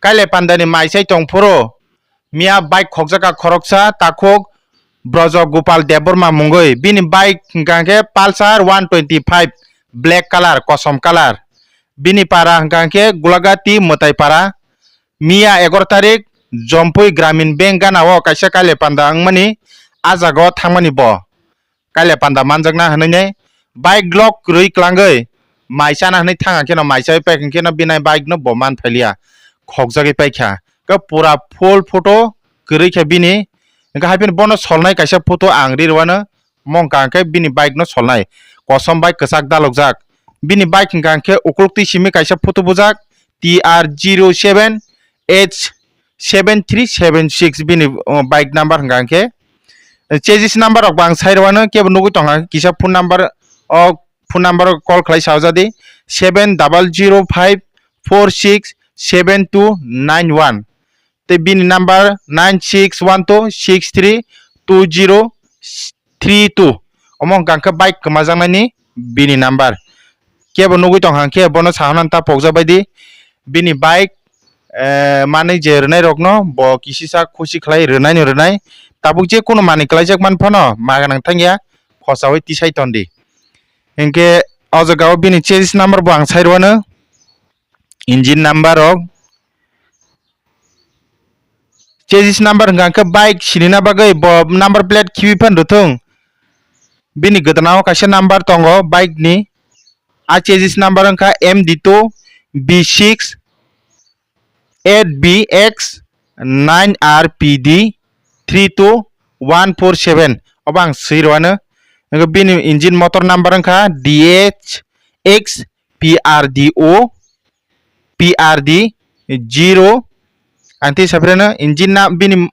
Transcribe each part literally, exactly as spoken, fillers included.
Kaile pandani maisai tongphuru miya bike khokjaka khoroksa takhuk Brojo Gopal Debbarma mungwi. Bini bike hwnkha khe Pulsar one twenty five black colour, kosom colour. Bini para hwnkha khe Gulagati Mwtai para. Miya egaroh tarik Jompui Gramin Bank gana o kaisa kaile panda wngmani, a jaga o thangmani bo. Kaile panda manjakna hwnwi nai bike lock kwrwi klangwi mai chana hwnwi thang khe no mai chawi paikha khe no bini bike no bo man phailiya, khokjagwi paikha. Khe pura full photo kwrwi khe bini, hwnkhe hai phano bono solnai kaisa photo ang ri rwano, omo hwnkha khe bini bike no solnai, kosom bai kwchak dalokjak. Bini bike hwnkha khe ukuluk twi simi kaisa photo bujak, T R zero seven H seven three seven six bini, uh, bike number hwnkha khe. Chassis number rok bo ang sai rwano, kebo nugwi tongkha kisa phone number o, phone number o call khlai sajadi, seven double zero five four six seven two nine one. Tei bini number nine six one two six three two zero three two. Omo hwnkha khe bike kwmajaknaini bini number. Kebo nugwi tongkha khe bono sahonan ta pokjak baidi. Bini bike, eh, manwi je rwnai rokno bo kisisa khusi khlai rwnai no rwnai. Tabuk je kunu manwi klaijak man phano ma gwnang thangya, khosaui tisai tondi. Hinkhe o jaga o bini chassis number bo ang sai rwano. Engine number rok, chassis number hwnkha khe bike sinina bagwi bo number plate khibi phan rwthwng. Bini gwdana o kaisa number tongo bike ni. A chassis number wngkha M D two B six eight B X nine R P D three two one four seven. Obo ang swi rwano. Bini engine motor number wngkha D H X P R D O P R D zero. Ang tei saphirano engine na bini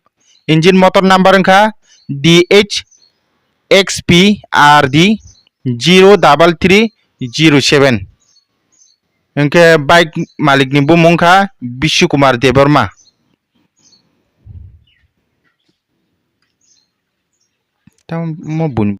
engine motor number wngkha D H X P R D zero double three zero seven. Hwnkhe bike malik ni bumung wngkha Bishu Kumar Debbarma. Tamo bun